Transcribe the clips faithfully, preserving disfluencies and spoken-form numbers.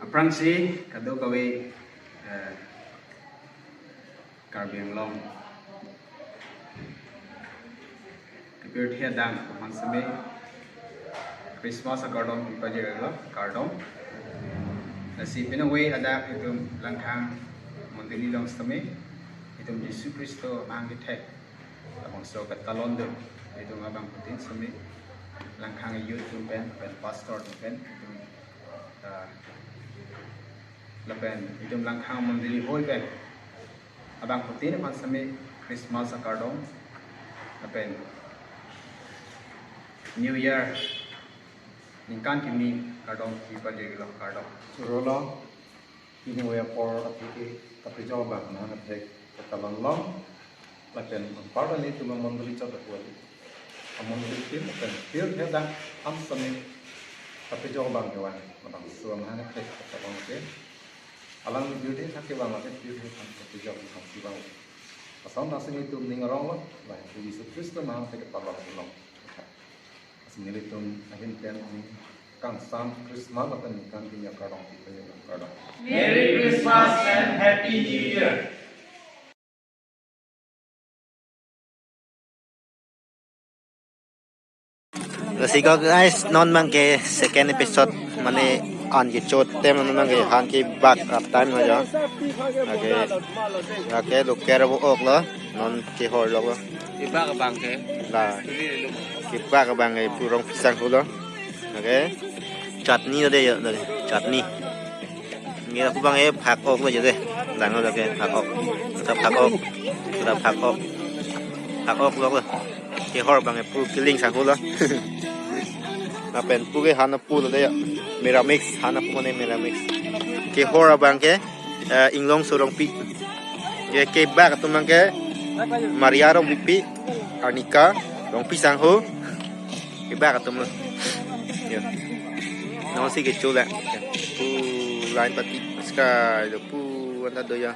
Aphrangsi kadokave, eh, Karbi Anglong kepirthe adang aphan sitame Christmas akardom pipajirlo, kardom. Lasi penang ave adak itum Langkhang mondoli along sitame itum Jisu Khristo amahang kethek labangso ketalon do, itum abangphutin sitame Langkhang youth atum pen, pen pastor atum pen, itum, ah, lapen itum Langkhang mondoli hoi pen abangphutin aphan sitame Christmas akardom lapen New Year ningkan kimi kardom pipajirlo, kardom. Chorolo, pini ave apor aphi ke kapejok abang nang athek ketalon long lapen anparta nelitum amondoli chot apu ali, amondoli atum lapen pirthe adang aphan sitame kapejok abang kevang labangso amahang athek ketalon ke alang pirthe athak kevang lapen pirthe aphan kapejok aphan si vang. Lason lasi nelitum ning aronglo, lahei Jisu Khristo amahang athek ketalon long. Lasi nelitum ahin pen ningkan kangsam Christmas lapen ningkan kimi akardom pipajirlo, kardom. Merry Christmas and Happy New Year. Lasi ko guys, non abangke second episode, mane an kechot atum non abangke han kebak up time lo jo. Lake, lake local avo ok lo, non kehor lo. Kebak abangke. La. Kebak abangke pu Rongpi sangho lo. Lake. Chutney lo de jo, de, chutney. Nge lapu abangke phak ok lo jo de. Dang lo lake phak ok. Sa phak ok. Sa phak ok. Phak ok lo lo. Kehor abangke pu Kiling sangho lo. Lapen pu ke han apu lo de jo. Meramix, han apu mane meramix. Kehor abangke, eh, Inglongso Rongpi. Ke, kebak atum abangke Maria Rongpipi, Arnika Rongpi sangho. Kebak atum lo. Yo. Non si kecho la. Pu line pati sky lo pu anta do jo.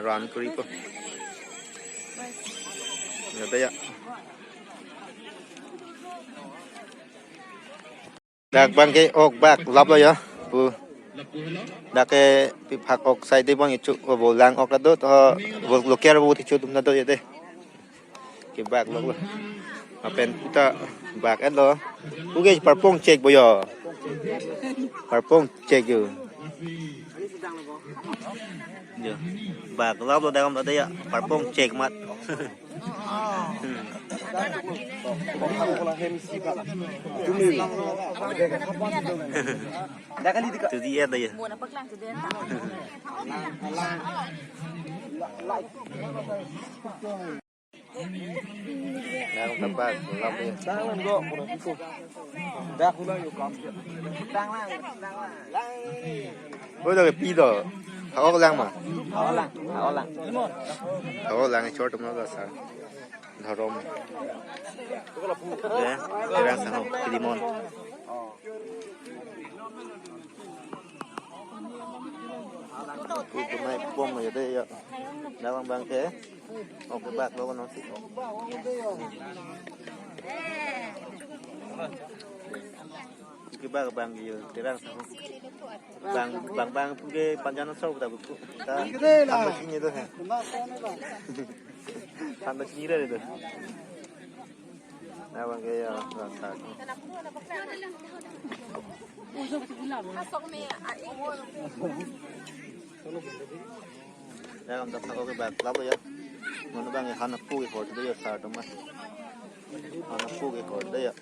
Run kori po. Yo, de jo. Dak abangke ok bak lap lo jo. Pu. Dak ke pi phak ok sai de abang ichu, o, bo lang ok la do to, bo local avo ichu atum la do jo de. Kebak lo lo. Lapen puta bak et lo. Pu ke parpong chek bo jo. Parpong chek jo. Jo. Bak lap lo dak am la de jo. Parpong chek mat. Hmm. Tudi ya da ya. Nang tabak, lam ya. Oi, dah pi do. Hawak lang ma? Hawak lang. Hawak lang. Hawak lang, short mo ka sa. Dharom. Ya, Terang Sangho, Kilimon. Ku kumai pom ya de ya. Dak abangke. Ok, bak lo non si. Kebak abang yo, Terang Sangho. Bang, bang, bang, pu ke panjan so ta buku. Ta, tanda sini tu, he. Tanda sini re tu. Nah, abangke ya, rasa. Ya, kamu dapat oke, bak, labo ya. Mana abang ya, han apu ke hor, tu ya, sar, tu mah. Han apu ke hor, tu ya.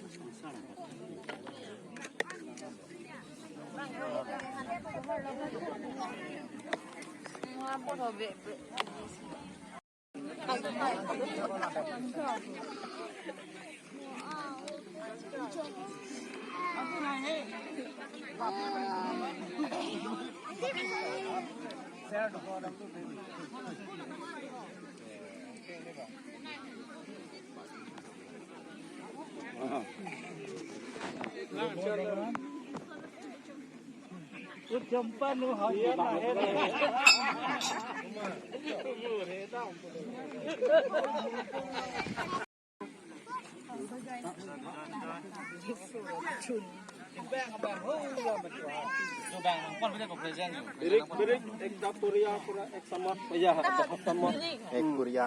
Birik, birik, ekta puriya pura ek samat. Ya, ekta samat. Ek puriya.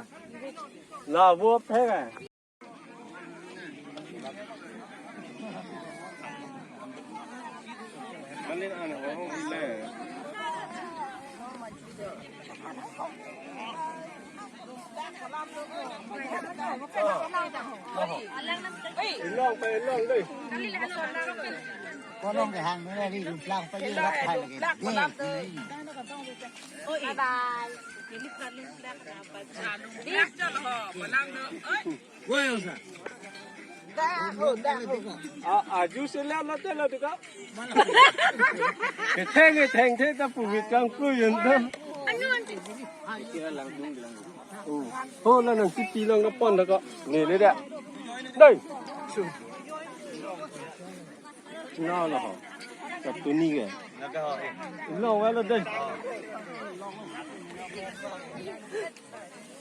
La, wo phek hai. Ilong, ilong, dei. Kolong ke hang ni, di ruplak pa ye lak hai lagi. Bye bye. Aju sila na tela tika. Ketheng, ketheng, theng ta pumit kang kru yun ta. Oh, ho la nang tipi lang na pon da ka. Ni le da. Dei. Na la ho. Satu ni ke. Ilong wala dei.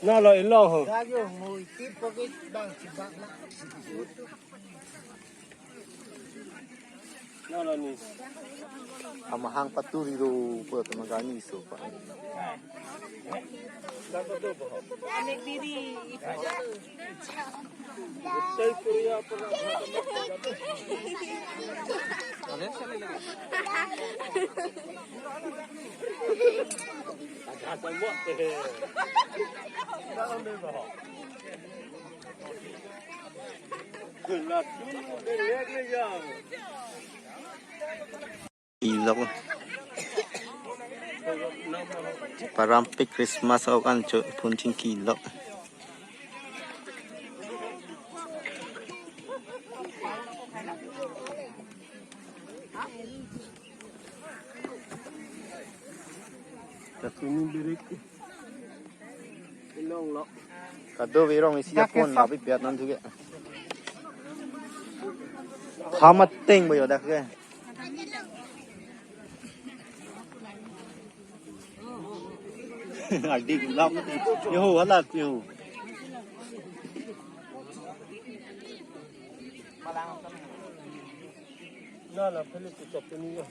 Na la ilong ho. Na la ni. Amahang paturi ro po teman kami so pa. Anek diri. Ilok. Parampik Christmas ok an cho phun chingki ilok. Satu ni birik. Ilong lo. Kadokave rong isi apon labi biat nan thuke. Hamat teng boyo dak ke. Adik lak. Yo, halat yo. Na la, pele tu chop ni yo.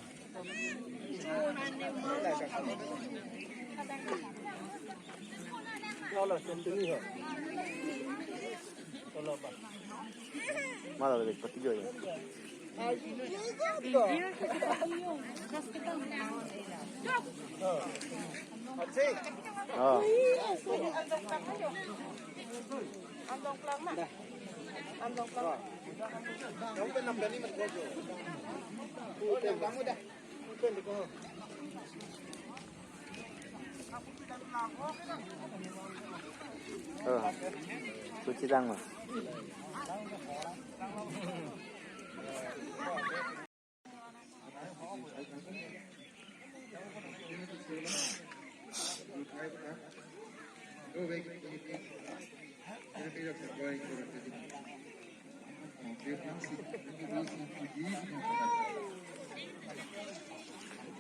Mala le pati jo ya. Ah. Oh, suci tang ma.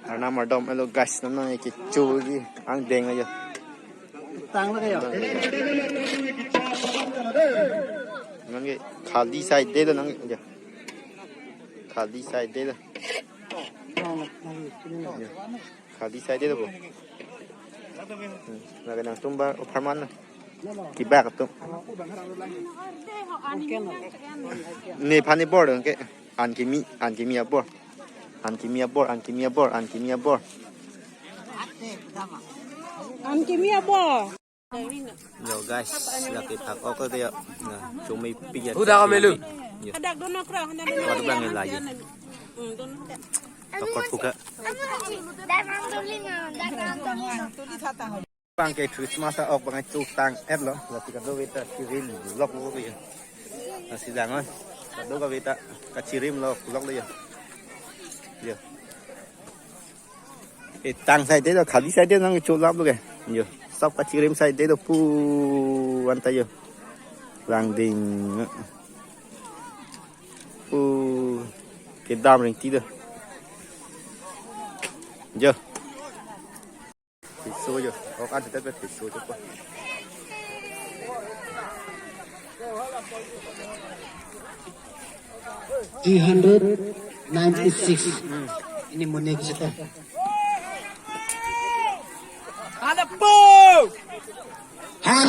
Arnam ardom elo guys, nam nang kecho ji angdeng aja. Tang lagi ya. Nang ke khali side de nang ya. Khali side de. Ya. Khali side de bo. Hmm. Lagi nangtum ba apharman na. Kibak atum. Nephan ni bor ke. An kimi, an kimi abor. An kimi abor, an kimi abor, an kimi abor. An kimi abor. Yo guys, lake phak ok de yo. Na, chomei pik ya. Udah kami lu. Yo. Hadak dono kra, hadak dono. Waduh bang la ye. Hmm, dono hadak. Pakot puka. Bang ke Christmas ok bang chutang et lo. Lasi kadokave ta chirim lok lo ya. Lasi dang oi. Kadokave ta kachirim lok lok lo ya. Ya. E tang side de, khali side de nang cholap lo ke. Yo, sab kachirim side de pu anta yo. Langding. Pu kedam ring ti do. Yo. Piso yo. Ok an sete pe piso yo pa. Three hundred. ninety-six. Ini Mone Kiseta. Ada po. Hala